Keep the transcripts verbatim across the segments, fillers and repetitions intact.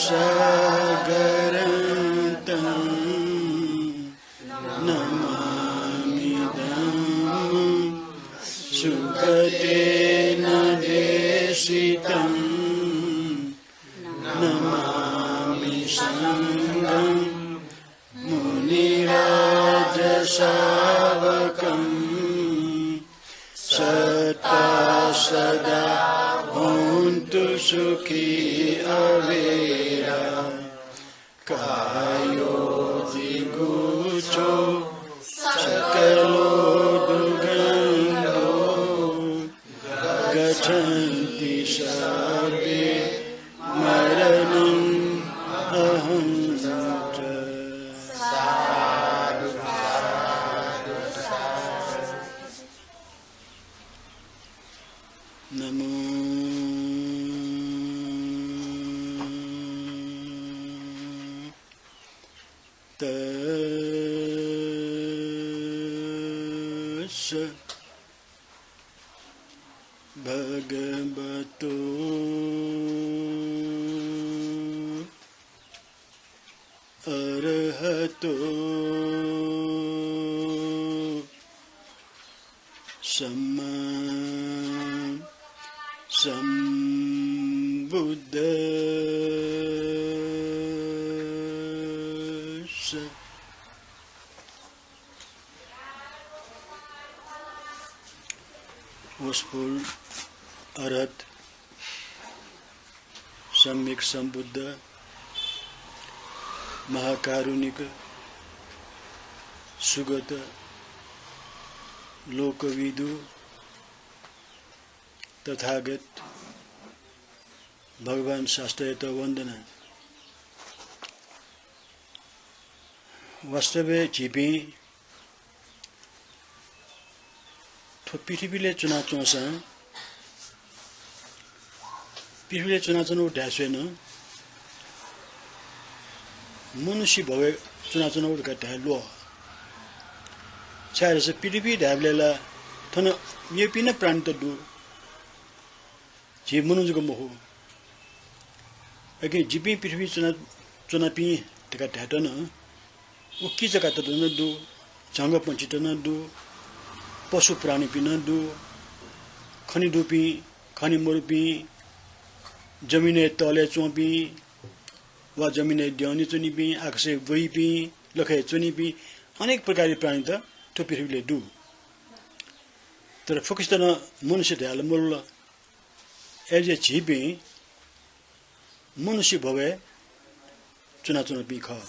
सागरन्तं नमामि धम्मं सुगतेन देसितं। नमामि संघं मुनिराजसावकं। सत्ता सदा होन्तु सुखी अवेरा। कायो जिगुच्छो सकलो दुगन्धो। गच्छन्ति सब्बे मरणं अहं च। नमो तस्स भगवतो अरहतो सम्मा सम्बुद्धस्स। वसपोल अरहत, सम्यक सम्बुद्ध, महाकारुणिक, सुगत, लोकविदु, तथागत, भगवान शास्तायात वन्दना। वास्तवय् झीपिं थ्व पृथ्वीलय् च्वनाच्वंसां, पृथ्वीलय् च्वनाच्वनागु धाये स्वये नं मनुष्य भवय् च्वनाच्वनागु धकाः धाये ल्वः। छाय्धाःसा पृथ्वी धायेबलय् ला थन मेपिं नं प्राणीत दु, झी मनू जक मखु। अकिं जिपिं पृथ्वीइ च्वना, च्वनापिं धकाः धायेत नं व किचकात नं दु, झंगःपंक्षीत नं दु, पशु प्राणीपिं नं दु, खने दुपिं, खने मरुपिं, जमिनय् तलय् च्वंपिं वा जमिनय् द्यःने च्वनीपिं, आकाशय् ब्वइपिं, लखय् च्वनीपिं, अनेक प्रकारया प्राणीत थ्व पृथ्वीलय् दु। तर फुक्कसित नं मनुष्य धायेला मरुल। अय्‌जुया झीपिं मनुष्य भवय् च्वनाच्वनापिं खः।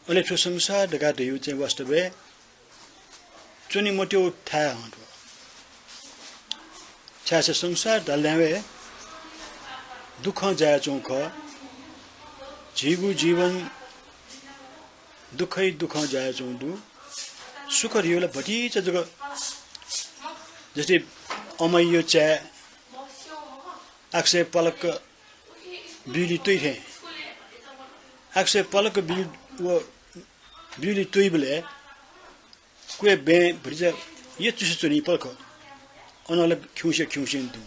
अले थ्व संसार धकाः धइगु चाहिँ वास्तवय् च्वने मत्यःगु थाय् हं थ्व। छाय्‌धाःसा संसार धालथें हे दुःखं जायाच्वंगु खः। झीगु जीवन दुःखय् दुःखं जायाच्वंगु दु। सुख धइगु ला भतिचा जक, जस्तै अमैया चाय् आकाशय् पलक्क बिजुली त्वइ थें। आकाशय् पलक्क बिजुली, व बिजुली त्वइबलय् क्वय् बँय् भतिचा यचुसे च्वनी पलख। अन ला खिउँसे खिउँसे तुं।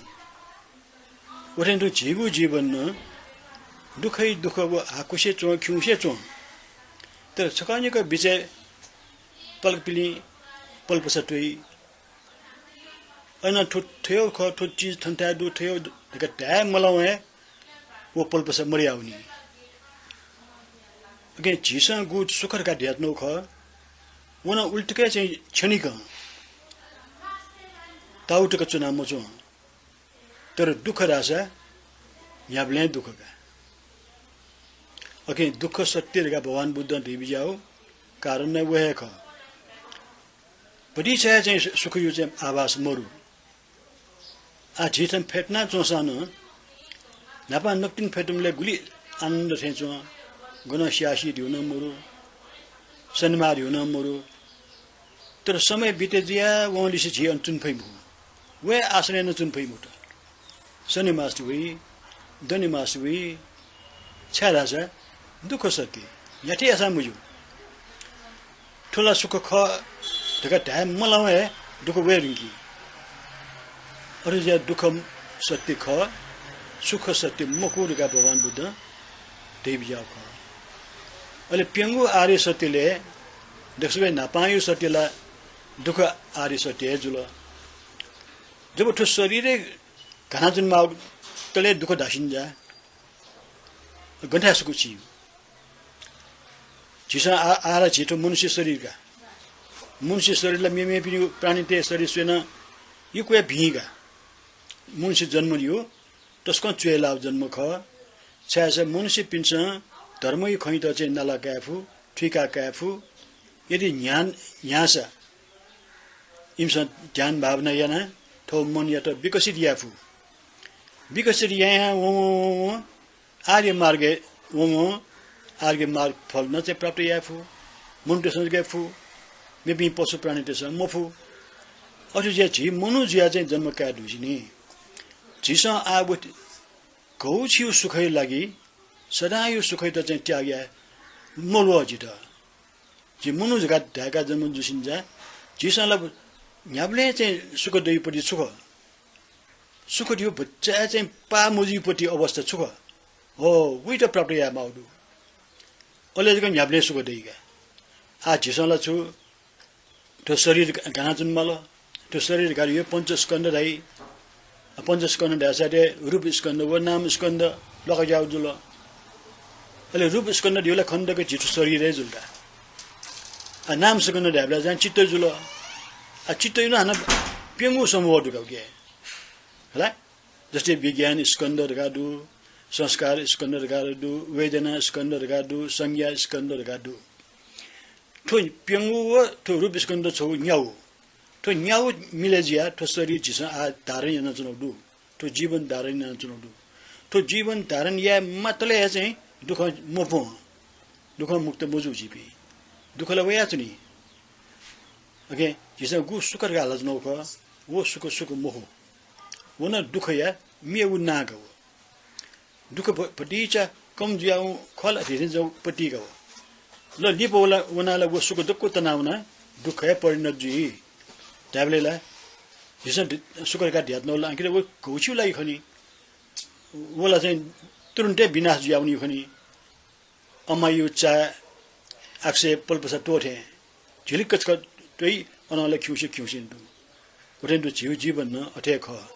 उथें तुं झीगु जीवन नं दुःखय् दुःख व हाकुसे च्वं, खिउँसे च्वं। तर छकः निकः बिचय् पलख पिलिं पलपसा त्वइ। अन थ्व, थ्व हे खः, थ्व चिज थन थाय् दु, थ्व हे धकाः धाये मलावं हे व पलपसा मदयावनी। अकिं झीसं गु सुख धकाः धयाच्वनागु खः, व नं उलि तक हे चाहिँ क्षणिकं ताःगु तक च्वना मच्वं। तर दुःख धाःसा न्ह्याबलें दुःख का। अकिं दुःख सत्य धकाः भगवान बुद्धं धयाबिज्याःगु कारण नं व हे खः। भतिचा हे चाहिँ सुखया चाहिँ आभास मरु। आः झी थन फ्यतुना च्वंसां नं न्हापां नकतिनि फ्यतुंबलय् गुलि आनन्द थें च्वं। गनं स्याः सी धइगु नं मरु, सनेमाः धइगु नं मरु। तर समय बिते जुयावंलिसे झी अन च्वने फइ मखु। व हे आसनय् नं च्वने फइ मखुत। सने मास्ति वइ, दने मास्ति वइ, छाय्धाःसा दुःख सत्य, न्ह्याथे याःसां मज्यू। थ्व ला सुख खः धकाः धाये मलावं हे दुःख वये धुंकी। अथे जुयाः दुःख सत्य खः, सुख सत्य मखु धकाः भगवान बुद्धं धयाबिज्याःगु खः। अले प्यंगू आर्य सत्यलय् दक्वसिबय् न्हापांयागु सत्य ला दुःख आर्य सत्य हे जुल। जब थ्व शरीरय् घानाच्वनेमाःगु तले दुःख धाःसा नि जा, गन थाय् सुख छि? झीसं आ-, आः ला झी थ्व मनुष्य शरीर का। मनुष्य शरीर ला मेमेपिनिगु प्राणीतय् शरीर स्वयाः यक्व हे भिं का। मनुष्य जन्म धइगु तसकं च्वय् लाःगु जन्म खः। छाय्‌धाःसा मनुष्यपिन्सं धर्मया खँयात चाहिँ नाला काये फु, थुइका काये फु। यदि न्ह्या-, न्ह्याःसा इमिसं ध्यान भावना यानाः थ्व मनयात विकसित याये फु। विकसित यायां वं वं वं वं आर्य मार्गय् वं वं आर्य मार्ग फल नं चाहिँ प्राप्त याये फु, मनूतय्‌सं जक हे फु, मेपिं पशु प्राणीतय्‌सं मफु। अथे जुयाः झी मनू जुयाः चाहिँ जन्म काये धुंसे नि झीसं आः व घौछिउ सुखया लागि सदांयु सुखयात चाहिँ त्याग याये मल्वः झीत। झी मनू जक धाय्‌का जन्म जूसे नि जा, झीसं ला न्ह्याबलें चाहिँ सुख दइपति छु खः? सुख धइगु भचा चाहिँ पाः मजुइपति अवस्था छु खः? हो, उइत प्राप्त यायेमाःगु दु। अले जक न्ह्याबलें सुख दइ का। आः झीसं ला छु थ्व शरीर घ-, घानाच्वनेमाल। थ्व शरीर घानाः यो पञ्चस्कन्ध धाइ। आ, पञ्चस्कन्ध धाःसा दे रूप स्कन्ध व नाम स्कन्ध लुमंकाज्याःगु जुल। अले रूप स्कन्ध धइगु ला खनेदक्व झी थ्व शरीर हे जुल का। आ, नाम स्कन्ध धायेबलय् चाहिँ चित्त जुल। आ, चित्तया नं हानं प्यंगू समूह दु का उकी। हला? जस्तै विज्ञान स्कन्ध धकाः दु, संस्कार स्कन्ध धकाः दु, वेदना स्कन्ध धकाः दु, संज्ञा स्कन्ध धकाः दु। थ्व प्यंगू व थ्व रूप स्कन्ध छगू न्यागू। थ्व न्यागू मिले जुयाः थ्व शरीर झीसं आः धारण यानाच्वनागु दु। थ्व जीवन धारण यानाच्वनागु दु। थ्व जीवन धारण याये मातले हे चाहिँ दुःखं मप्वं, दुःखं मुक्त मजू झीपिं। दुःख ला वयाच्वनी। OK, झीसं गु सुख धकाः हालाच्वनागु खः, व सुख सुख मखु। व नं दुःखया मेगु नां का व। दुःख भ-, भतिचा कम जुयावं खः ला, धीरे जव पति का व। ल लिपा वला, वनाः ला व सुख दक्व तनावनाः दुःखय् परिणत जुइ। धायेबलय् ला झीसं धि-, सुख धकाः धयाच्वनागु ला आखिर व घौछिउ लागि खनी। व ला चाहिँ तुरुन्तय् विनाश जुयावनीगु खनी। अम्मायु चाय् आकाशय् पलपसा त्वःथें झिलिक्क छकः त्वइ, अनं ला खिउँसे खिउँसे दु। उथें दु झीगु जीवन नं अथे हे खः।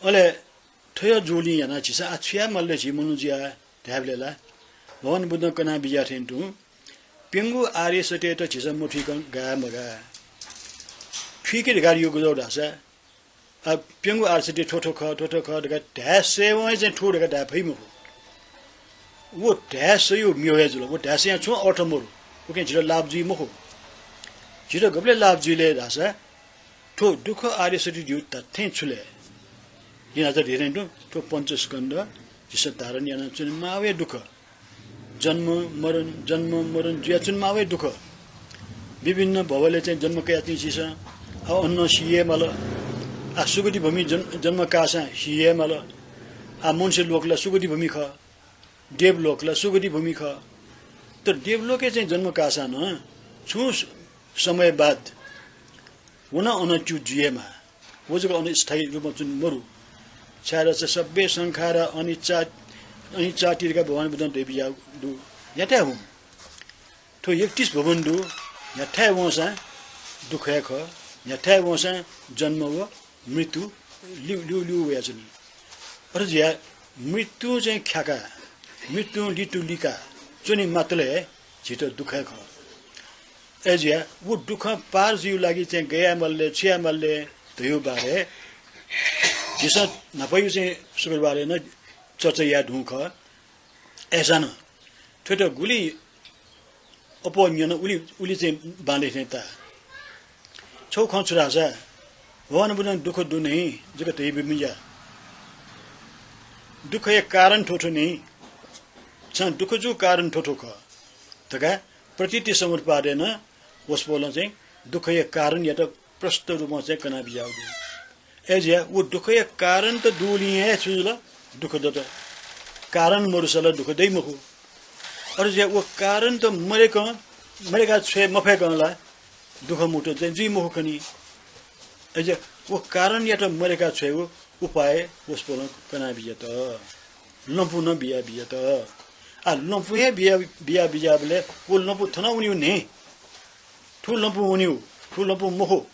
अले थ्व जूलिं यानाः झीसं आः छु यायेमाल ले झी मनू जुयाः धायेबलय् ला भगवान बुद्धं कना बिज्याः थें तुं प्यंगू आर्य सत्ययात झीसं मथुइकं गाये मगाः। थुइके धकाः यो गुजव धाःसा आ, प्यंगू आर्य सत्य थ्व थ्व खः, थ्व थ्व खः धकाः धाये सयेवं हे चाहिँ थ्व धकाः धाये फइ मखु। व धाये सयेगु म्येगु हे जुल, व धाये सयां छुं अर्थ मरु, उकिं झीत लाभ जुइ मखु। झीत गबलय् लाभ जुइ ले धाःसा थ्व दुःख आर्य सत्य धइगु धात्थें छु ले? जिं न्हाचः धयाथें तुं थ्व पञ्चस्कन्ध झीसं धारण यानाच्वनेमाःगु हे दुःख। जन्म मरण, जन्म मरण जुयाच्वनेमाःगु हे दुःख। विभिन्न भवलय् चाहिँ जन्म कयाच्वनी झीसं। आ, अन नं सी हे माल। आ, सुगति भूमि जन-, जन्म काःसां सी हे माल। आ, मनुष्य लोक ला सुगति भूमि खः। देवलोक ला सुगति भूमि खः। तर देवलोकय् चाहिँ जन्म काःसां नं छुं स-, समय बाद व नं अन च्युत जुइ हे माः। व जक अन स्थायी रूपमा च्वने मरु। छाय्‌धाःसा सब्बे संखारा अनिच्चा, अनिच्चाति धकाः भगवान बुद्धं धयाबिज्याःगु दु। न्ह्याथाय् हुँ। थ्व एकतीस भुवन दु। न्ह्याथाय् वंसां दुःख हे खः। न्ह्याथाय् वंसां जन्म व मृत्यु ल्यू, ल्यू, ल्यू वयाच्वनी। अथे जुयाः मृत्युं चाहिँ ख्याका, मृत्युं लितुलिका च्वने मातले हे झीत दुःख हे खः। अय्‌जुयाः व दुःखं पार जुइगु लागि चाहिँ गय् यायेमाल ले, छु यायेमाल ले धइगु बारे झीसं न्हापाया चाहिँ शुक्रबारय् नं चर्चा याये धुंकल। अय्‌सां नं थ्वयात गुलि अप्वः न्यन उलि, उलि चाहिँ बांलाइ थें ताः। छगू खँ छु धाःसा, भगवान बुद्धं दुःख दु नि जक धयाबिज्याः। दुःखया कारण थ्व थ्व नि, छं दुःख जूगु कारण थ्व थ्व खः धकाः प्रतीति समुत्पादय् नं वसपोलं चाहिँ दुःखया कारणयात प्रष्ट रूपं चाहिँ कनाबिज्याःगु दु। अय्‌जुयाः व दुःखया कारण त दुगुलिं हे छु जुल? दुःख दत। कारण मदुसा ला दुःख दइ मखु। अथे जुयाः व कारण त मदय्‌कं, मदय्‌का छ्वये मफय्‌कं ला दुःखमुक्त चाहिँ जुइ मखु खनी। अय्‌जुयाः व कारणयात मदय्‌का छ्वयेगु उपाय वसपोलं कनाबिज्यात। लँपु नं बिया बियात। आ, लँपु हे बिया, बिया बियाबलय् व लँपु थनं वनीगु न्हे। थ्व लँपु वनीगु, थ्व लँपु मखु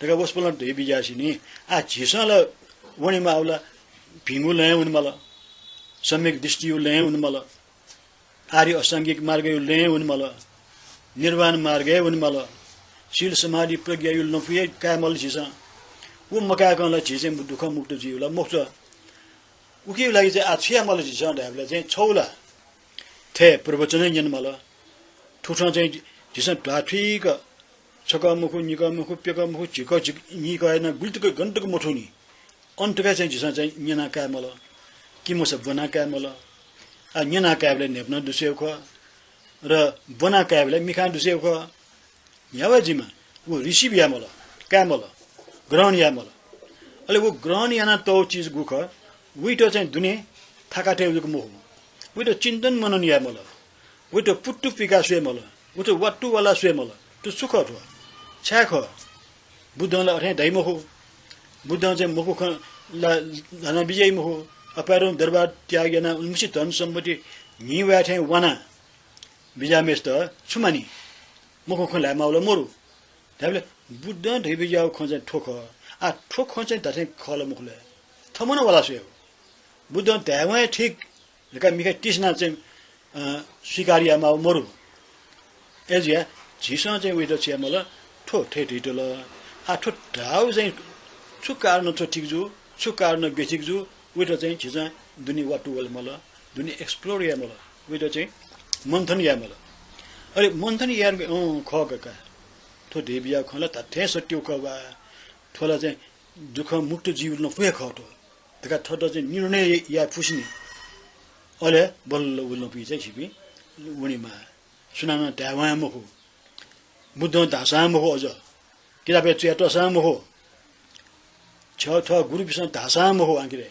धकाः वसपोलं धयाबिज्यासेंलि। आ, झीसं ला वनेमाःगु ला भिंगु लँय् वनेमाल, सम्यक दृष्टिया लँय् वनेमाल, आर्य अष्टाङ्गिक मार्गया लँय् वनेमाल, निर्वाण मार्गय् वनेमाल, शील समाधि प्रज्ञाया लँपु हे कायेमाल झीसं। व मकाय्कं ला झी चाहिँ दुःख मुक्त जुइ ला मखुत। उकिया लागि चाहिँ आः छु यायेमाल झीसं धायेबलय् चाहिँ छगू ला थथे प्रवचन न्यनेमाल। थुकथं चाहिँ झीसं ध्वाथुइक छकः मखु, निकः मखु, प्यकः मखु, झिकः झिक-, निकः यानाः गुलि तक गन तक मथूनि। अन तक चाहिँ झीसं चाहिँ न्यना कायेमाल। कि मखुसा ब्वना कायेमाल। आ, न्यना कायेबलय् न्ह्यइपुनं दुस्वयेगु खः। र ब्वना कायेबलय् मिखां दुस्वयेगु खः। न्ह्यावय् जिम्मा व receive यायेमाल, कायेमाल, ग्रहण यायेमाल। अले व ग्रहण यानातःगु चिज गु खः, वइत चाहिँ दुने थाका तयेगु जक मखु। वइत चिन्तन मनन यायेमाल, वइत पुट्टु पिका स्वयेमाल, वइत वाट्टु वाला स्वयेमाल। थ्व छु खः थ्व? छाय् खः? बुद्धं ला अथे धाइ मखु। बुद्धं चाहिँ मखु खँ ला ल्हाना बिज्याइ मखु। अपाय्धंगु दरबार त्याग यानाः उलिमछि धन सम्पत्ति न्हिं वाये थें वाना बिज्याःम्हय्सित छु मानि? मखु खँ ल्हायेमाःगु ला मरु। धायेबलय् बुद्धं धयाबिज्याःगु खँ चाहिँ थ्व खः। आ, थ्व खँ चाहिँ धात्थें खः ला मखु ला? थःम्हं नं वाला स्वयेगु। बुद्धं धायेवं हे ठीक धकाः मिखाय् तिसिनाः चाहिँ, अ, स्वीकार यायेमाःगु मरु। अय्जुयाः झीसं चाहिँ वइत छु यायेमाल, थ्व थथे धयातल। आ, थ्व धाःगु चाहिँ छु कारणं थ्व ठीक जू, छु कारणं बेठीक जू, वइत चाहिँ झीसं दुने वाट्टु वलेमाल, दुने explore यायेमाल, वइत चाहिँ मन्थन यायेमाल। अले मन्थन यायेमाल, अँ, खः का, का। थ्व धयाबिज्याःगु खँ ला धात्थें सत्य खः बा। थ्व ला चाहिँ दुःख मुक्त जीवन नं फुहे खः थ्व धकाः थःत चाहिँ निर्णय याये फुसिनि। अले बल्ल व लँपुइ चाहिँ झीपिं वनेमाः। सुनानं धायेवं हे मखु, बुद्धं धाःसां मखु, अझ किताबय् च्वयातःसां मखु, छ थः गुरुपिसं धाःसां मखु। आखिरय्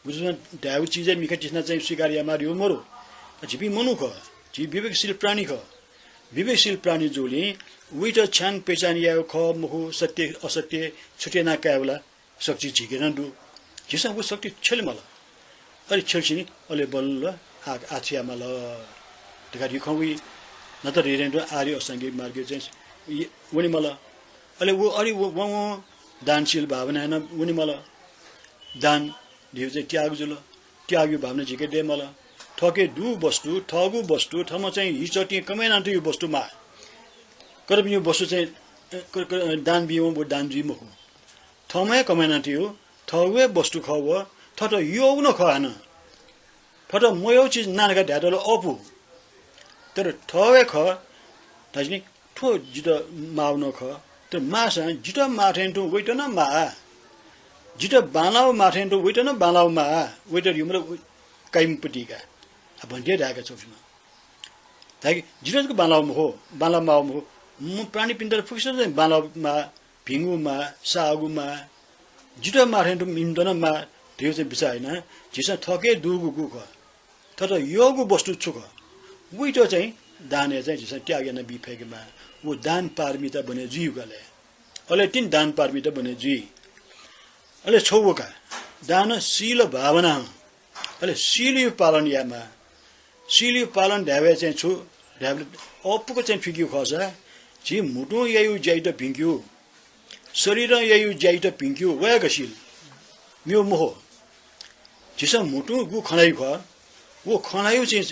गुरुपिसं धायेगु चिजय् मिखा तिसिनाः चाहिँ स्वीकार यायेमाः धइगु मरु। झीपिं मनू खः, झी विवेकशील प्राणी खः। विवेकशील प्राणी जूगुलिं वइत छ्यां पहिचान यायेगु खः मखु, सत्य असत्य छुट्याना कायेबलय् शक्ति झीके नं दु। झीसं व शक्ति छ्यलेमाल। अले छ्यल्सिनि, अले बल्ल आ-, आः छु यायेमाल धकाः धइगु खँ वइ। न्हापा धयाथें तुं आर्य अष्टाङ्गिक मार्गय् चाहिँ य-, वनेमाल। अले व, अले व, वं वं दानशील भावनाय् नं वनेमाल। दान धइगु चाहिँ त्याग जुल। त्यागया भावना झीके दयेमाल। थःके दुगु वस्तु, थःगु वस्तु, थःम्हं चाहिँ हिचःतिं कमय् यानातःगु वस्तु माः। कर्पिनिगु वस्तु चाहिँ, अ, क-, क-, दान बीवं व दान जुइ मखु। थःम्हं हे कमय् यानातःगु, थःगु हे वस्तु खः व, थःत यःगु नं खः हानं। थःत मयःगु चिज नां धकाः धायेत ला अःपु। तर थःगु हे खः धाःसा नि, थ्व जितः माःगु नं खः। तर माःसां जितः माः थें तुं वइत नं माः। जितः बांलाःगु माः थें तुं वइत नं बांलाःगु माः। वइत धइगु मतलब काइम्ह पतिका। आ, भन्ते धाय्का छकूपिसं। धाय्कि, जितः जक बांलाःगु मखु, बांलाः माःगु मखु। म प्राणीपिन्त फुक्कसित चाहिँ बांलाःगु माः, भिंगु माः, साःगु माः, जितः माः थें तुं इमित नं माः धइगु चाहिँ बिचाः यानाः झीसं थःके दुगु गु खः, थःत यःगु वस्तु छु खः, वइत चाहिँ दानय् चाहिँ झीसं त्याग याना बी फय्केमाः। व दान पारमिता बने जुइगु का ले। अले तिनि दान पारमिता बने जुइ। अले छगू का, दान शील भावना हं। अले शीलया पालन यायेमाः। शीलया पालन धायेबलय् चाहिँ छु धायेबलय् अःपुक चाहिँ थुइकेगु खःसा, झी म्हुतुं याइगु ज्याइत भिंकेगु, शरीरं याइगु ज्याइत भिंकेगु, व हे का शील। मेगु मखु। झीसं म्हुतुं गु खँ ल्हाइगु खः, व खँ ल्हाइगु चाहिँ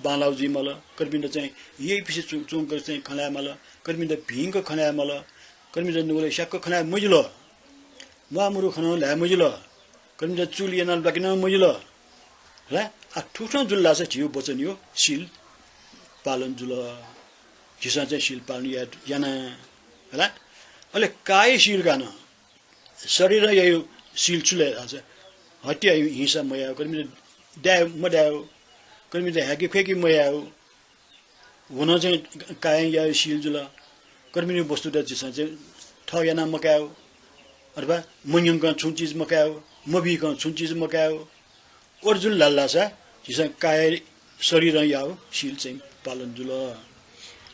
बांलाःगु जुइमाल। कर्पिन्त चाहिँ यइपिसे च्वं-, च्वंक चाहिँ खँ ल्हायेमाल। कर्पिन्त भिंक खँ ल्हायेमाल। कर्पिन्त नुगलय् स्याक्क खँ ल्हाये मजिल। म्वाःमदुगु खँ नं ल्हाये मजिल। कर्पिन्त चुल यानाः ल्वाके नं मजिल। हला? आ, थुकथं जुल धाःसा झीगु वचनया शील पालन जुल। झीसं चाहिँ शील पालन या-, याना। हला? अले काय शील का नं। शरीरं याइगु शील छु ले धाःसा, हत्या याइगु, हिंसा मयायेगु, कर्पिन्त दाये मदायेगु, कर्पिन्त ह्याके ख्वय्के मयायेगु, व नं चाहिँ कायं याइगु शील जुल। कर्पिनिगु वस्तुत झीसं चाहिँ थः यानाः मकायेगु, अथवा मन्यंकं छुं चिज मकायेगु, मबीकं छुं चिज मकायेगु, अथे जुल धाःसा झीसं काय शरीरं याःगु शील चाहिँ पालन जुल।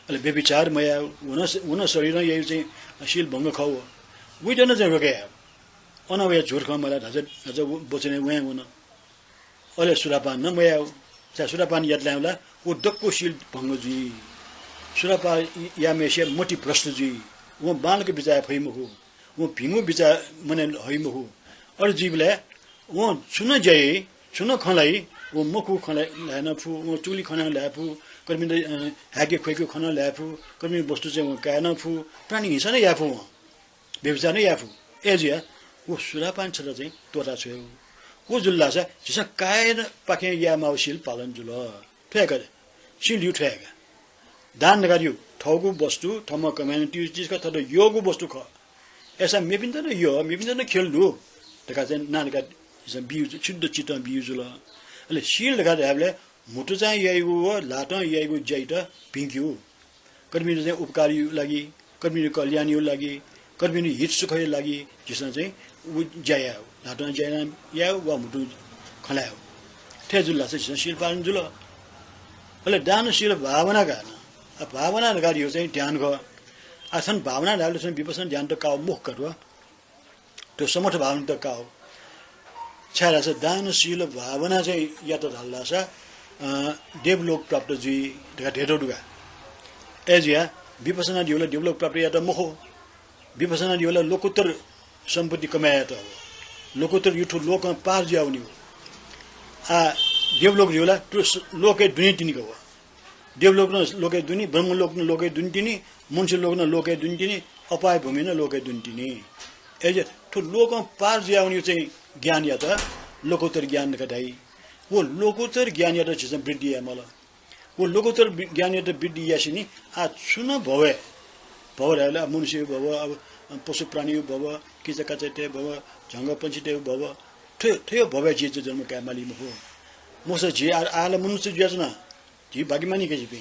अले व्यभिचार मयायेगु, व नं, व नं शरीरं याइगु चाहिँ शील भंग खः व। वइत नं चाहिँ रोके यायेगु। अन वया झुठ खँ मल्हाये धाःसा, धाःसा व वचनय् वँय् वन। अले सुरापान नं मयायेगु। छाय् सुरापान यात धाःसा व दक्व शील भंग जुइ। सुरापान याःम्हय्सिया मति भ्रष्ट जुइ। वं बांलाक बिचाः याये फइ मखु। वं भिंगु बिचाः मनय् हइ मखु। अथे जुइबलय् वं छुं नं ज्या याइ, छुं नं खँ ल्हाइ, वं मखु खँ ल्हाये नं फु, वं चुलि खँ नं ल्हाये फु, कर्पिन्त, अ, हाय्के ख्वय्के खँ नं ल्हाये फु, कर्पिन्त वस्तु चाहिँ वं काये नं फु, प्राणी हिंसा नं याये फु वं। व्यभिचार नं याये फु। अय् जुयाः व सुरापान छता चाहिँ त्वःता छ्वयेगु। व जुल धाःसा झीसं कायपाखें याये माःगु शील पालन जुल। थ्व हे का, शील धइगु थ्व हे का। दान धकाः धइगु थःगु वस्तु, थःम्हं कमाय् यानातःगु चिज खः, थःत यःगु वस्तु खः। अय्सां मेपिन्त नं यः, मेपिन्त नं ख्यलु दु धकाः चाहिँ नां धकाः झीसं बियु, शुद्ध चित्तं बियु जुल। अले शील धकाः धायेबलय् म्हुतुचां याइगु व ल्हातं याइगु ज्याइत भिंकेगु। कर्पिन्त चाहिँ उपकारया लागि, कर्पिन्त कल्याणया लागि, कर्पिन्त हित सुखया लागि झीसं चाहिँ व ज्या यायेगु। ल्हातं ज्या याना यायेगु वा म्हुतुं खँ ल्हायेगु। थथे जुल धाःसा झीसं शील पालन जुल। अले दान शील भावना का। आ, भावना धकाः धइगु चाहिँ ध्यान खः। आ, थन भावना धाःबलय् थन विपश्यना ध्यानत काःगु मखु का थ्व। थ्व समथ भावनात काःगु। छाय् धाःसा दान शील भावना चाहिँ यात धाल धाःसा, अ, देवलोक प्राप्त जुइ धकाः धयातःगु दु का। अय् जुयाः विपश्यना धइगु ला देवलोक प्राप्त यात मखु। विपश्यना धइगु ला लोकोत्तर सम्पत्ति कमाय् यात। लोकोत्तर धइगु थ्व लोकं पार जुयावनीगु। आ, देवलोक धइगु ला थ्व स-, लोकय् दुने तिनि का व। देवलोक नं लोकय् दुनि, ब्रह्मलोक नं लोकय् दुने तिनि, मनुष्य लोक नं लोकय् दुने तिनि, अपाय भूमि नं लोकय् दुने तिनि। अय् जुयाः थ्व लोकं पार जुयावनीगु चाहिँ ज्ञानयात लोकोत्तर ज्ञान धकाः धाइ। व लोकोत्तर ज्ञानयात झीसं वृद्धि याये माल। व लोकोत्तर वि-, ज्ञानयात वृद्धि यासेंलि आ छुं नं भवय्, भव धायेबलय् मनुष्यया भव, अब पशु प्राणीया भव, किचाकाचातय् भव, झंगःपंक्षीतय् भव, थ्व, थ्वया भवय् झी जन्म काये माली मखु। मखुसा झी आ, आः ला मनुष्य जुयाच्वना। झी भाग्यमानी का झीपिं।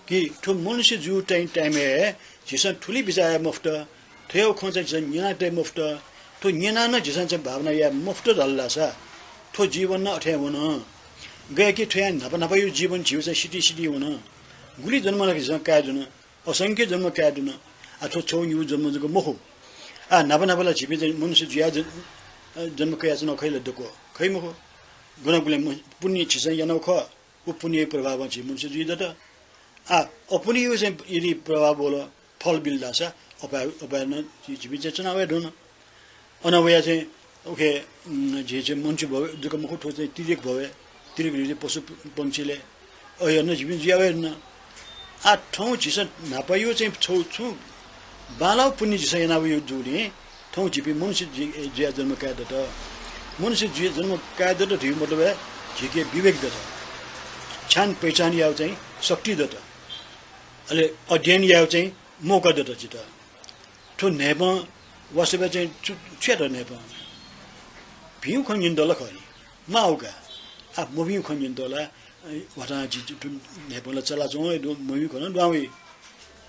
कि थ्व मनुष्य जूगु time, time-य् हे झीसं थुलि बिचाः याये मफुत, थ्वयागु खँ चाहिँ झीसं न्यना तये मफुत, थ्व न्यनाः नं झीसं चाहिँ भावना याये मफुत धाल धाःसा थ्व जीवन नं अथे हे वन। गय् कि थ्वया न्हापा न्हापाया जीवन झीगु चाहिँ सिति सिति वन। गुलि जन्म ला झीसं काये धुन, असंख्य जन्म काये धुन। आ, थ्व छगू निगू जन्म जक मखु। आ, न्हापा न्हापा ला झीपिं चाहिँ मनुष्य जुयाः जन-, अ, जन्म कयाच्वनागु खइ ला दक्व? खइ मखु। गन गुलिं म-, पुण्य झीसं यानागु खः। व पुण्यया प्रभावं झी मनुष्य जुइ दत। आ, अपुण्यया चाहिँ यदि प्रभाव वल, फल बिल धाःसा अपाय, अपाय् नं झी, झीपिं चाहिँ च्वना वये धुन। अन वयाः चाहिँ उखे, उम्, झी चाहिँ मनुष्य भव जक मखु, थ्व चाहिँ तिर्यक भवय्, तिर्यक धइगु चाहिँ पशु प-, पंक्षीलय्, अय् नं झीपिं जुया वये धुन। आ, थौं झीसं न्हापाया चाहिँ छगू छुं बांलाःगु पुण्य झीसं यानावयागु जूगुलिं थौं झीपिं मनुष्य जुइ-, जुयाः जन्म काये दत। मनुष्य जुयाः जन्म काये दत धइगु मतलब हे झीके विवेक दत। छान पहिचान यायेगु चाहिँ शक्ति दत। अले अध्ययन यायेगु चाहिँ मौका दत झीत। थ्व न्हाय्पं वास्तवय् चाहिँ छु, छु यात न्हाय्पं? भिंगु खँ न्यनेत ला खः नि, माःगु का। आ, मभिंगु खँ न्यनेत ला, अ, ह्वाथां झी थ्व न्हाय्पं ला चलाच्वं हे दु, मभिंगु खँ नं दुहां वइ।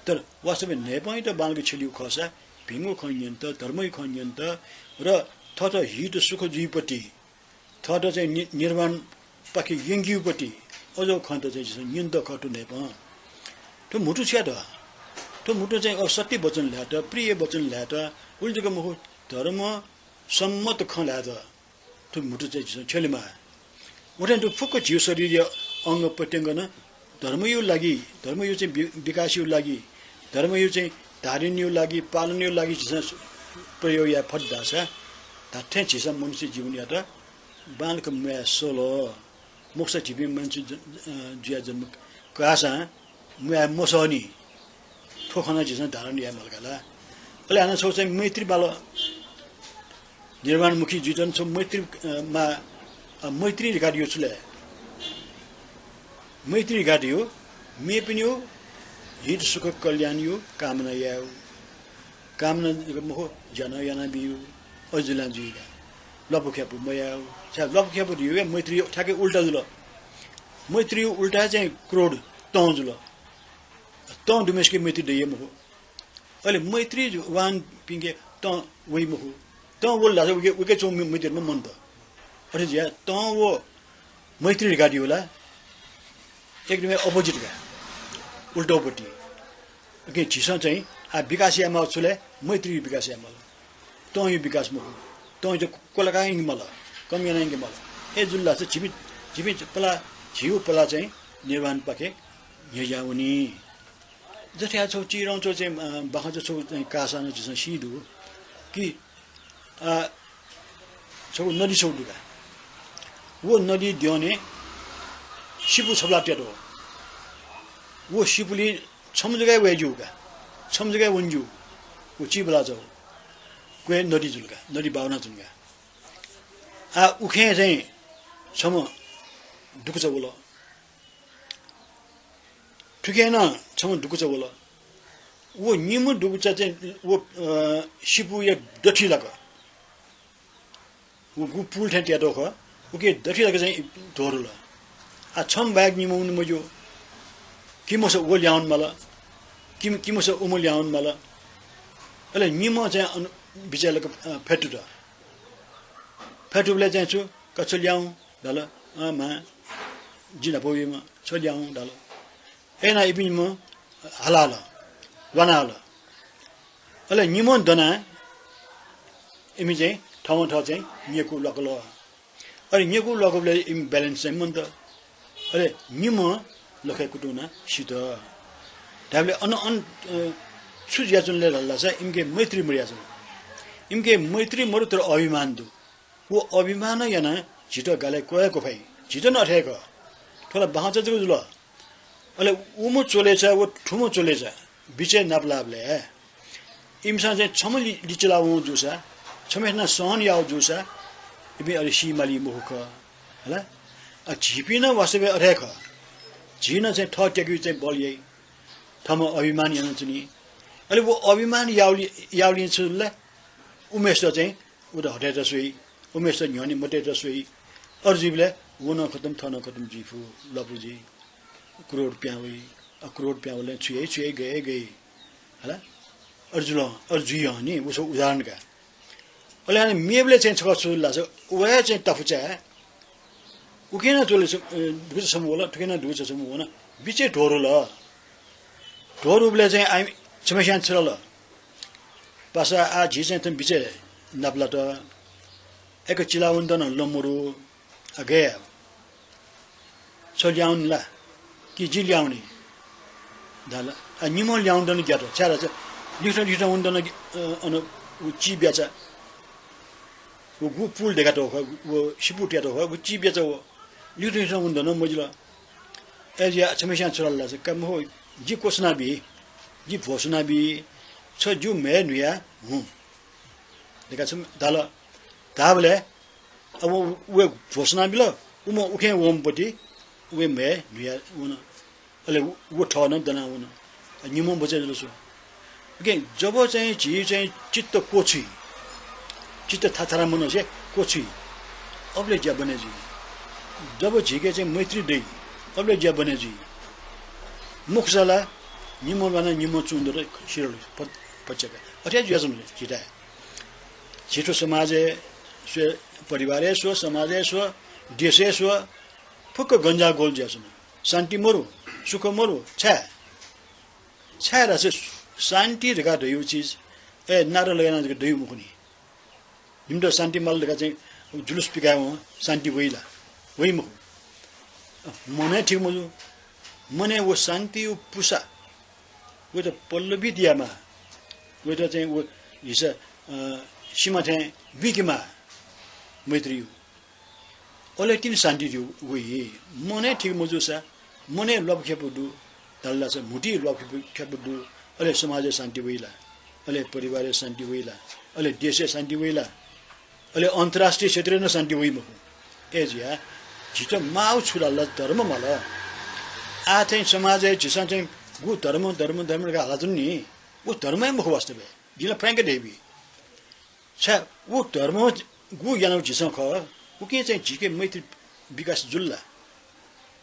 तर वास्तवय् न्हाय्पंयात बांलाक छ्यलीगु खःसा भिंगु खँ न्यनेत, धर्मया खँ न्यनेत र थःत हित सुख जुइपट्टि, थःत चाहिँ नि-, निर्वाणपाखे यंकेगुपट्टि अज्याःगु खँत चाहिँ झीसं न्यनेत खः थ्व न्हाय्पं। थ्व म्हुतु छु यात? थ्व म्हुतु चाहिँ अ, सत्य वचन ल्हायेत, प्रिय वचन ल्हायेत, उलि जक मखु, धर्म सम्मत खँ ल्हायेत थ्व म्हुतु चाहिँ झीसं छ्यलेमाः। उथें थ्व फुक्क झीगु शरीरया अंग प्रत्यंग नं धर्मया लागि, धर्मया चाहिँ वि-, विकासया लागि, धर्मया चाहिँ धारणया लागि, पालनया लागि झीसं प्रयोग याये फत धाःसा धात्थें झीसं मनुष्य जीवनयात बांलाक म्वाये सल। मखुसा झीपिं मान्छे ज-, अ, जुयाः जन्म काःसां म्वाये मसः नि। थ्व खँ नं झीसं धारण याये माल का ला। अले हानं छगू चाहिँ मैत्री माल। निर्वाणमुखी जुइत नं छगू मैत्री, अ, मा-, अ, मैत्री धकाः धइगु छु ले? मैत्री धकाः धइगु मेपिनिगु हित सुख कल्याणया कामना यायेगु। कामना जक मखु, ज्या नं यानाबिउ, अझ जुलां जुइ का। ल्वापुख्यापु मयाउ। छाय् ल्वापुख्यापु धइगु हे मैत्री ठ्याक्कै उल्टा जुल। मैत्री उल्टा चाहिँ क्रोध, तं जुल। तं दुम्हेसिके मैत्री दइ हे मखु। अले मैत्री वांपिंके तं वइ मखु। तं वल धाःसा उके, उके च्वंम्ह मैत्रीम्ह मन्त। अथे जुयाः तं व मैत्री धकाः धइगु ला एकदमै opposite का, उल्टोपट्टि। उकिं झीसं चाहिँ आ विकास यायेमाःगु छु ले? मैत्री विकास यायेमाल। तंया विकास मखु। तं चाहिँ क्वलाका यंके माल, कम याना यंके माल। अय् जुल धाःसा झीपिं झीपिं पला, झीगु पला चाहिँ निर्वाणपाखे न्ह्यज्यावनी। जथे या छगू चिरं छगू चाहिँ, अ, बाखंचा छगू चाहिँ काःसा नं झीसं सी दु कि, अ, छगू नदी छगू दु का। व नदी द्यःने सिपु छपला त्यात। व सिपुलिं छम्ह जक हे वये ज्यू का, छम्ह जक हे वने ज्यू। व चिबला जव क्वय् नदी जुल का, नदी बावना जुल का। आ, उखें चाहिँ छम्ह दुगुचा वल। थुखें नं छम्ह दुगुचा वल। व निम्ह दुगुचा चाहिँ व, अ, सिपुया दथि लाक, व गु पुल थें त्यातः खः, उके दथि लाक चाहिँ ध्वरुल। आ, छम्ह बाहेक निम्ह वने मज्यू। कि मस व ल्याहां वने माल, कि, कि मस उम्ह ल्याहां वने माल। अले निम्ह चाहिँ अन-, बिचय् लाक, अ, फ्यतुत। फ्यतुबलय् चाहिँ छु, का छ ल्याहां हुँ धाल। अँ, मां, जि न्हापा वइम्ह, छ ल्याहां हुँ धाल। अय्‌नं इपिं निम्ह हालाहल, वानाहल। अले निम्ह दनाः इमि चाहिँ थःम्हं थः चाहिँ न्यकू ल्वाकल। अले न्यकू ल्वाकबलय् इमि balance चाहिँ मन्त। अले निम्ह लखय् कुतुं वनाः सित। धायेबलय् अन, अन, अ, छु जुयाच्वन ले धाल धाःसा इमिके मैत्री मदयाच्वन। इमिके मैत्री मदु, तर अभिमान दु। व अभिमानं यानाः झीत गालय् क्वय् क्वफाइ। झीत नं अथे हे खः। थ्व ला बाखंचा जक जुल। अले उम्ह च्वलेचा व थुम्ह च्वलेचा बिचय् नापलाःबलय् इमिसं चाहिँ छम्ह लि-, लिचिला वं जूसा, छम्हय्‌सिनं सहन याः जूसा, इपिं अले सी माली मखु खः। हला? अ, झीपिं नं वास्तवय् अथे हे खः। झी नं चाहिँ थः त्याकेगु चाहिँ बल याइ। थःम्हं अभिमान यानाच्वनी। अले व अभिमान याःगुलि-, याःगुलिं छु जुल ला? उम्हेसित चाहिँ उत हटय्‌त स्वइ, उम्हेसित न्ह्यःने मतय्‌त स्वइ। अथे जुइबलय् व नं खतम, थः नं खतम जुइ फु, ल्वापु जुइ। क्रोध पिहां वइ। अ, क्रोध पिहां वलय् छु याइ, छु याइ, गय्, गय्। हला? अथे जुल, अथे जुइ हं नि, व छगू उदाहरण का। अले हानं मेबलय् चाहिँ छकः छु जुल धाःसा, व हे चाहिँ ताफुचाय् उके नं च्वलेचा, अ, दुगुचा छम्ह वल, थुके नं दुगुचा छम्ह वन, बिचय् ध्वरुल। ध्वरुबलय् चाहिँ आः छम्हय्‌सिनं छु धाल, पासा, आः झी चाहिँ थन बिचय् नापलात। अय्‌क चिला वनेत नं लँ मदु। अ, गय् याये? छ ल्याहां वने ला? कि जि ल्याहां वने? धाल। आ, निम्हं ल्याहां वनेत नं ग्यात, छाय्‌धाःसा लिखं लिखं वनेत नं, अ, अन व चिब्याचा, व गु पुल दय्‌कातःगु खः, व सिपु त्यातःगु खः, व चिब्याचा व लिखं लिखं वनेत नं मजिल। अय्‌जुयाः छम्हय्‌सिनं छु धाल धाःसा, का मखु, जि क्वछुनाबी, जि भ्वसुनाबी, छ जिगु म्हय् न्हुया हुँ धकाः छम्ह धाल। धाःबलय् अब व, व भ्वसुनाबिल, उम्ह उखें वंम्ह पति व म्हय् न्हुया वन। अले व, व थः नं दना वन। निम्हं बचय् जुल छु। OK, जब चाहिँ झी चाहिँ चित्त क्वछुइ, चित्त थाथारा मनसे क्वछुइ, अबलय् ज्या बने जुइ। जब झीके चाहिँ मैत्री दइ, अबलय् ज्या बने जुइ। मखुसा ला निम्हं ल्वानाः निम्हं चून्हु दत सिरल प-, पच्चका। अथे जुयाच्वन झीथाय्। झी थ्व समाजय् स्व, परिवारय् स्व, समाजय् स्व, देशय् स्व, फुक्क गन्जागोल जुयाच्वन। शान्ति मरु, सुख मरु। छाय्? छाय् धाःसा शान्ति धकाः धइगु चिज, ए, नारा लगे यानाः जक दइगु मखु नि। जिमित शान्ति माल धकाः चाहिँ जुलुस पिकायेवं शान्ति वइ ला? वइ मखु। मनय् ठीक मजू। मनय् व शान्तिया पुसा, वयात पल्लवित यायेमाः। वयात चाहिँ व हिसा, अ, सिमा थें बुइकेमाः मैत्रीया। अले तिनि शान्ति दु वइ। मनय् ठीक मजूसा, मनय् ल्वापुख्यापु दु धाल धाःसा, म्हुतुइ ल्वापुख्यापु दु, अले समाजय् शान्ति वइ ला? अले परिवारय् शान्ति वइ ला? अले देशय् शान्ति वइ ला? अले अन्तर्राष्ट्रिय क्षेत्रय् नं शान्ति वइ मखु। अय्‌जुयाः झीत माःगु छु धाल धाःसा धर्म माल। आः चाहिँ समाजय् झीसं चाहिँ गु धर्म, धर्म, धर्म धकाः हालाच्वन नि, व धर्म हे मखु वास्तवय्। जिं ला frank धयाबी। छाय् व धर्म गु यानागु झीसं खः, उकिं चाहिँ झीके मैत्री विकास जुल ला?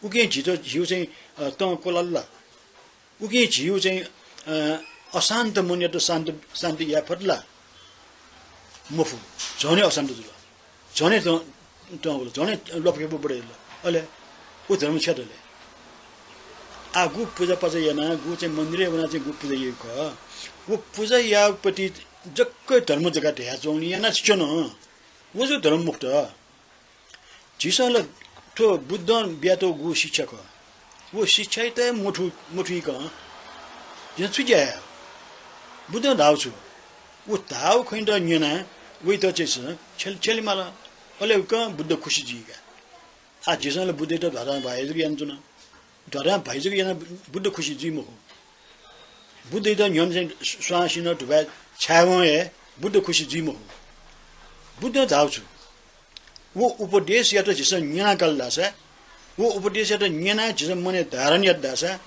उकिं झीत, झीगु चाहिँ, अ, तं क्वलाल ला? उकिं झीगु चाहिँ, अ, अशान्त मनयात शान्त, शान्त याये फत ला? मफु, झनै अशान्त जुल, झनै तं, तं वल, झनै ल्वापुख्यापु बढे जुल। अले व धर्म छ्यात ले। आः गु पुजापाजा यानाः, गु चाहिँ मन्दिरय् वनाः चाहिँ गु पुजा याइगु खः, व पुजा याःपति जक्कै धर्म धकाः धयाच्वंगुलिं यानाच्वन। व जक धर्म मखुत। झीसं ला थ्व बुद्धं बियातःगु शिक्षा खः। व शिक्षायात मथु-, मथुइकं झीसं छु ज्या याये? बुद्धं धाःगु छु? व धाःगु खँयात न्यनाः वयात चाहिँ झीसं छ्यल-, छ्यले माल। अले उकिं बुद्ध खुसी जुइ का। आः झीसं ला बुद्धयात ध्वाथां भाइ जक यानाच्वन। ध्वाथां भाइ जक यानाः बुद्ध खुसी जुइ मखु। बुद्धयात न्ह्यःने चाहिँ स्वांसिनं धुपाय् छायेवं हे बुद्ध खुसी जुइ मखु। बुद्धं धाःगु छु? व उपदेशयात झीसं न्यनाकाल धाःसा, व उपदेशयात न्यनाः झीसं मनय् धारण यात धाःसा,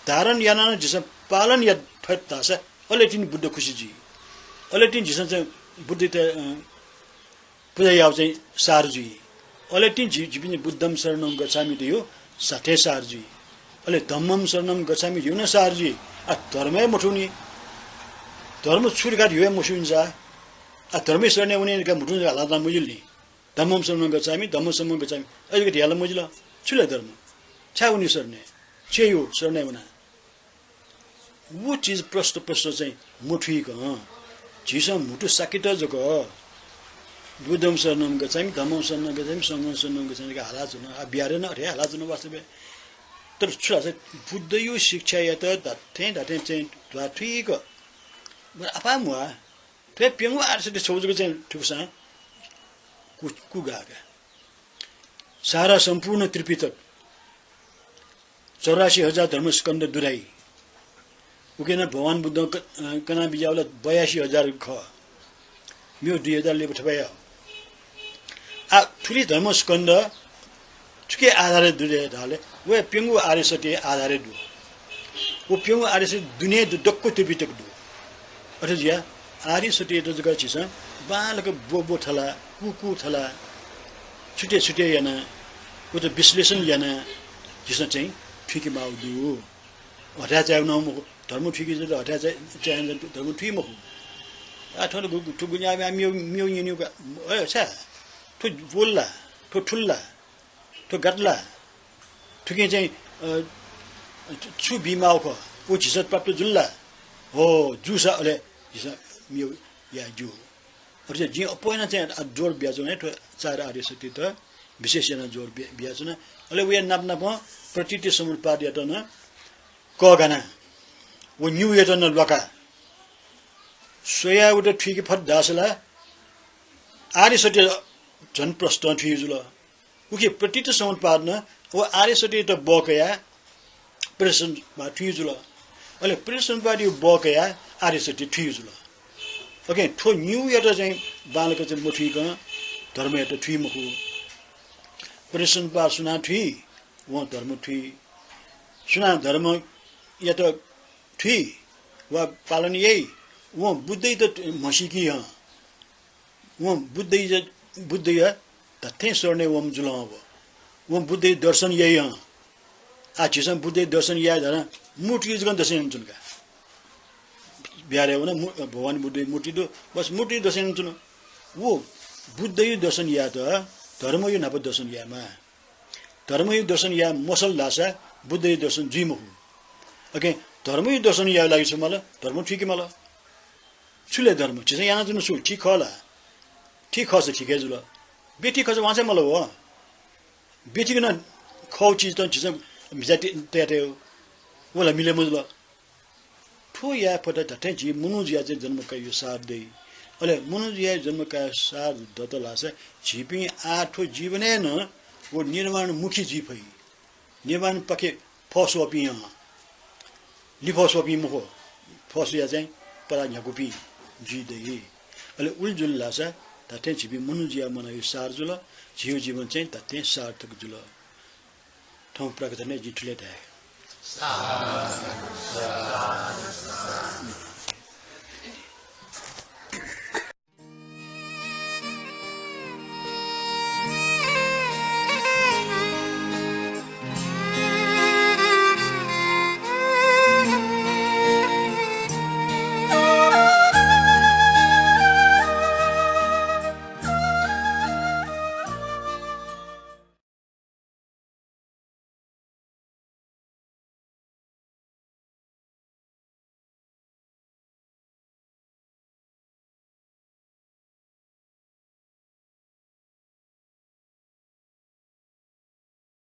धारण यानाः नं झीसं पालन यात फत धाःसा, अले तिनि बुद्ध खुसी जुइ। अले तिनि झीसं चाहिँ बुद्धयात, अ, पुजा याःगु चाहिँ सार जुइ। अले तिनि झी, झीपिं बुद्धं शरणं गच्छामि धइगु साथं सार जुइ। अले धम्मं शरणं गच्छामि धइगु नं सार जुइ। आः धर्म हे मथूनि। धर्म छु धकाः धइगु हे मस्यूनि सा। आः धर्मया शरणय् वने धकाः म्हुतुं जक हालाच्वना मजिल नि। धम्मं शरणं गच्छामि, धम्मं शरणं गच्छामि। अय् जक धयाः ला मजिल। छु ले धर्म? छाय् वनी शरणय्? छु याइ शरणय् वनाः? व चिज प्रष्ट प्रष्ट चाहिँ मथुइकं झीसं म्हुतु साकेत जक बुद्धं शरणं गच्छामि, धम्मं शरणं गच्छामि, संघं शरणं गच्छामि धकाः हालाच्वन। आः बिहारय् नं अथे हालाच्वन वास्तवय्। तर छु धाःसा बुद्धया शिक्षायात धात्थें धात्थें चाहिँ ध्वाथुइक। बरु आपाः म्वाः। थ्व प्यंगू आर्य सत्य छगू जक चाहिँ थुकसां कु-, कुगाः का। सारा सम्पूर्ण त्रिपिटक चौरासी हजार धर्मस्कन्ध दु धाइ। उकी नं भगवान बुद्धं क-, अ, कना बिज्याःगु ला बयासी हजार खः। मेगु दुई हजार लिपा थपाय्। आः थुलि धर्मस्कन्ध छुकिया आधारय् दु धाःसा, व प्यंगू आर्य सत्य आधारय् दु। व प्यंगू आर्य सत्य दुने दु, दक्व त्रिपिटक दु। अथे जुयाः आर्य सत्ययात जक झीसं बांलाक ब्वब्व थलाः, कूकू थलाः, छुटे छुटे यानाः, व त विश्लेषण यानाः झीसं चाहिँ थुइके माःगु दु। हथाय् चायेगु नं मखु, धर्म थुइके जुल, हथाय् चाय्-, चायेगु धर्म थुइ मखु। आः थ्व गु-, थ्व गुन्या म्यू, म्यू न्यन्यू का, अय् छाय्, थ्व बोल ला, थ्व थुल ला, थ्व गात ला, थुकिं चाहिँ, अ, छु बी माःगु खः, व झीसं प्राप्त जुल ला? हो, जूसा अले झीसं म्यू याये ज्यू। अथे जिं अप्वः यानाः चाहिँ जोड बियाच्वना थ्व चार आर्य सत्यत विशेष यानाः जोड बि-, बियाच्वना। अले वया नाप नापं प्रतीति समुत्पादयात नं कःघानाः व निगूयात नं ल्वाकाः स्वयाः वयात थुइके फत धाःसा ला आर्य सत्य झन प्रष्टं थुइ जुल। उकी प्रतीति समुत्पादं व आर्य सत्ययात बः कयाः प्रतीति समुत्पाद थुइ जुल। अले प्रतीति समुत्पादया बः कयाः आर्य सत्य थुइ जुल। OK, थ्व निगूयात चाहिँ बांलाक चाहिँ मथुइकं धर्मयात थुइ मखु। प्रतीति समुत्पाद सुनां थुइ, वं धर्म थुइ। सुनां धर्मयात थुइ वा पालन याइ, वं बुद्धयात म्हसीकी हं। वं बुद्धया, बुद्धया धात्थें शरणय् वंम्ह जुल हं व। वं बुद्धया दर्शन याइ हं। आः झीसं बुद्धया दर्शन याये धुन, मूर्ति जक दर्शन यानाच्वन का। बिहारय् वन, मू-, भगवान बुद्धया मूर्ति दु, बस मूर्ति दर्शन यानाच्वन। व बुद्धया दर्शन यायेत धर्मया न्हापा दर्शन यायेमाः। धर्मया दर्शन याये मसल धाःसा बुद्धया दर्शन जुइ मखु। OK, धर्मया दर्शन यायेगु लागि छु माल? धर्म थुइके माल। छु ले धर्म? झीसं यानाच्वनागु छु ठीक खः ला? ठीक खःसा ठीक हे जुल। बेठीक खःसा वांछ्वये माल व। बेठीक नं खःगु चिजत झीसं म्हिचाय् तये, तये तयेगु। व ला मिले मजुल। थ्व याये फत धात्थें झी मनू जुयाः चाहिँ जन्म कायेगु सार दइ। अले मनू जुयाः जन्म कायेगु सार दत धाःसा झीपिं आः थ्व जीवनय् नं व निर्वाणमुखी जुइ फइ। निर्वाणपाखे फस्वःपिं हं, लिफस्वःपिं मखु, फस्वयाः चाहिँ पलाः न्ह्याकूपिं जुइ दइ। अले उलि जुल धाःसा धात्थें झीपिं मनू जुयाः म्वानागु सार जुल, झीगु जीवन चाहिँ धात्थें सार्थक जुल। थौं प्रार्थना जिं थुलि हे धाये।